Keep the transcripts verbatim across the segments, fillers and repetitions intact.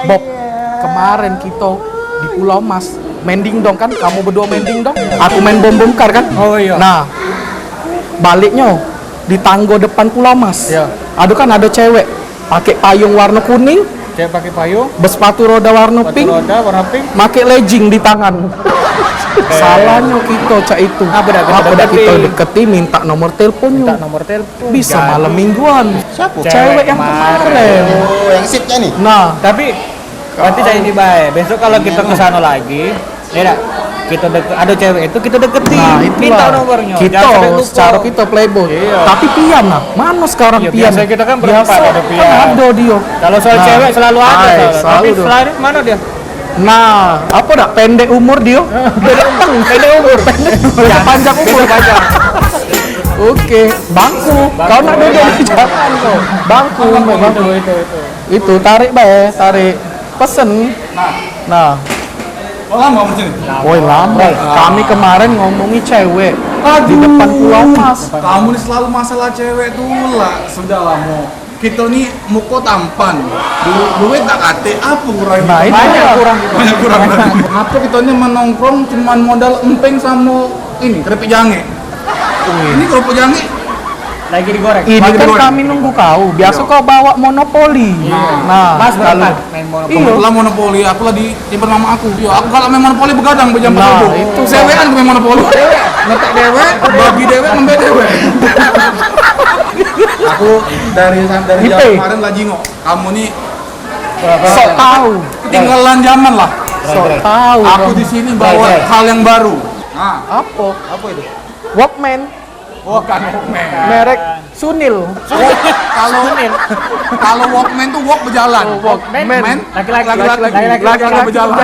Bob, kemaren kito di Pulau Mas main dingdong kan, kamu berdua main dingdong, aku main bom bongkar kan. Oh, iya. Nah, baliknyo di tanggo depan Pulau Mas. Iya. Ado kan, ado cewek pakai payung warna kuning, Cewek pakai payung, bersepatu roda warna pink, roda warna pink, make legging di tangan. Salahnyo kito cak itu. Apa dak kito deketi? Apa dak kito deketi, minta nomor teleponnyo? Minta nomor telepon. Bisa malam mingguan. Siapa? Cewek yang kemaren. Oh, yang sipnya nih. Nah, tapi berarti cak ini bae. Besok kalau kito ke sano lagi, ya dak? Kito deket, ado cewek itu kito deketi. Nah, itulah. Minta nomornyo. Kito, jangan sampai lupa. Secara kito playboy. Iya. Tapi Pian nah, mano sekarang Pian? Biaso kito kan berempat, ado Pian. Kan ado dio. Kalau soal cewek selalu ado, tapi selain mano dio? Nah, apa dak, pendek umur dio? Pendek umur. Pendek umur. Pendek. Bisa panjang umur. Bisa panjang. Oke, bangku. Kau nak duduk di jalan kau. Bangku, bangku. Itu, itu, itu. Itu, tarik bae, tarik. Pesen. Nah. Oh, lama di sini? Woi, lama. Kami kemarin ngomongi cewek di depan Pulau Mas. Kamu ni selalu masalah cewek tu lah. Sudah lah, Mo. Kito ni muko tampan. Du-, duit tak katek, apa kurang? Nah, itu banyak kurang. Banyak kurang. Ngapo kito ni menongkrong cuman modal emping samo ini, keripik jange? Ini kerupuk jange lagi digoreng. Ini kan kami nunggu kau. Biaso kau bawa monopoli. Nah, Mas berangkat main monopoli. Kebetulan monopoli aku lah disimpan mama aku. Yo, aku kalau main monopoli begadang bejam empat subuh. Nah, itu. Dewean aku main monopoli. Ngetek dewek, bagi dewek, ngembek dewek. Aku dari dari jam kemarin lah jingok. Kamu ni sok tahu. Ketinggalan zaman lah. Sok tahu. Aku di sini bawa hal yang baru. Nah, apa? Apa itu? Walkman. Bukan Walkman. Merek Sunil. Kalau, kalau Walkman tuh walk, bejalan. Oh, Walkman. Man, laki-laki. Laki-laki. Laki-laki. Laki-laki bejalan.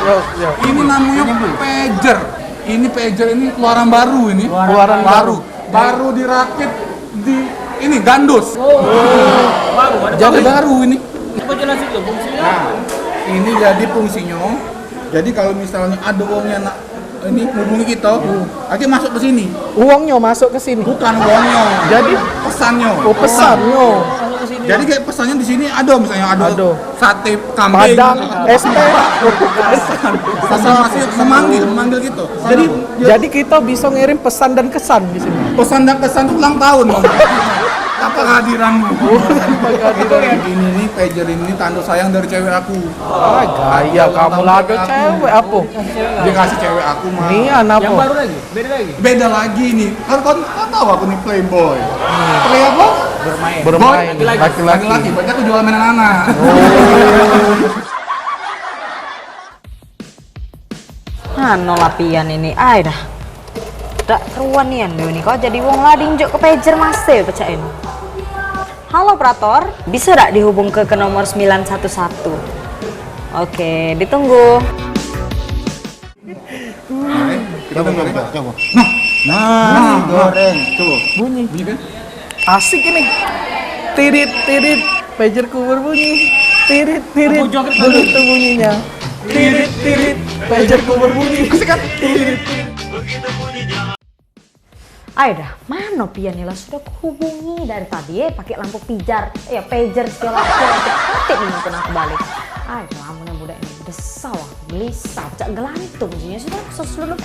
Yo, yo. Ini namanya pager. Ini pager, ini keluaran baru ini. Keluaran baru. Baru dirakit di ini, Gandus. Oh. Baru, ada. Jadi baru ini. Coba jelasin dulu fungsinya. Nah, ini jadi fungsinya. Jadi kalau misalnya ada wong yang nak ini hubungi kita, lagi masuk ke sini. Uangnya masuk ke sini. Bukan uangnya. Jadi pesannya. Oh, pesannya. Jadi kayak pesannya di sini ada, misalnya ada sate kambing. Padang, es teh. Pesan masih memanggil, memanggil gitu. Jadi, jadi kita bisa ngirim pesan dan kesan di sini. Pesan dan kesan tuh ulang tahun, Bang. Apa kehadiranmu? Ini nih, pager ini tanda sayang dari cewek aku. Ah, gaya kamu lah, ada cewek apa? Dia kasih cewek aku, Mas. Nian apa? Yang baru lagi? Beda lagi? Beda lagi nih. Kan kau, kau tahu aku nih playboy. Play apa? Bermain. Bermain. Laki-laki. Laki-laki. Berarti aku jual mainan anak. Ano lah Pian ini, ai dah. Dak keruan nian dio ni, kau jadi wong lading jok ke pager masih pecak ini. Halo operator, bisa dak dihubungke ke nomor sembilan satu satu? Oke, ditunggu. Coba, coba, coba. Nah, nah, nah, goreng. Coba. Bunyi. Bunyi kan? Asik ini. Tirit, tirit, pagerku berbunyi. Tirit, tirit, begitu bunyinya. Tirit, tirit, pagerku berbunyi. Asik kan? Tirit, tirit. Ayo dah, mano Pian ni lah, sudah kuhubungi dari tadi, eh, pakai lampu pijar, eh, pager segala macam. Mati ni nonton aku balik. Ayo, lamunnya budak ini, desau aku, gelisah, cak gelantung jinyo, sudah aku seluruh.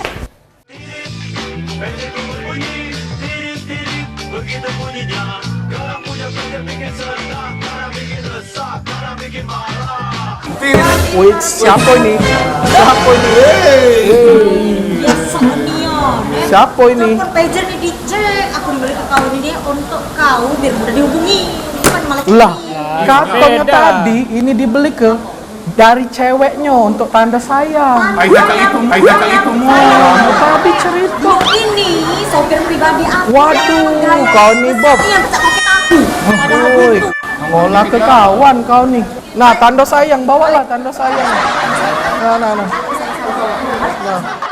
Woi, siapa ini? Siapa ini? Biasa nian, eh. Siapa ini? Nomor pager ni dicek, aku dibeli ke kau ini untuk kau biar mudah dihubungi. Ini kan malah cek. Lah, katanya tadi ini dibeli ke dari ceweknya untuk tanda sayang. Ai, kakak itu, ai, kakak itu, Mo. Kamu tadi cerita. Ini sopir pribadi aku. Waduh, kau ni, Bob. Yang pecah kaki aku. Padahal woi, buntu. Ngolah ke kawan kau ni. Nah, tanda sayang, bawalah tanda sayang. Nah, nah, nah. Nah.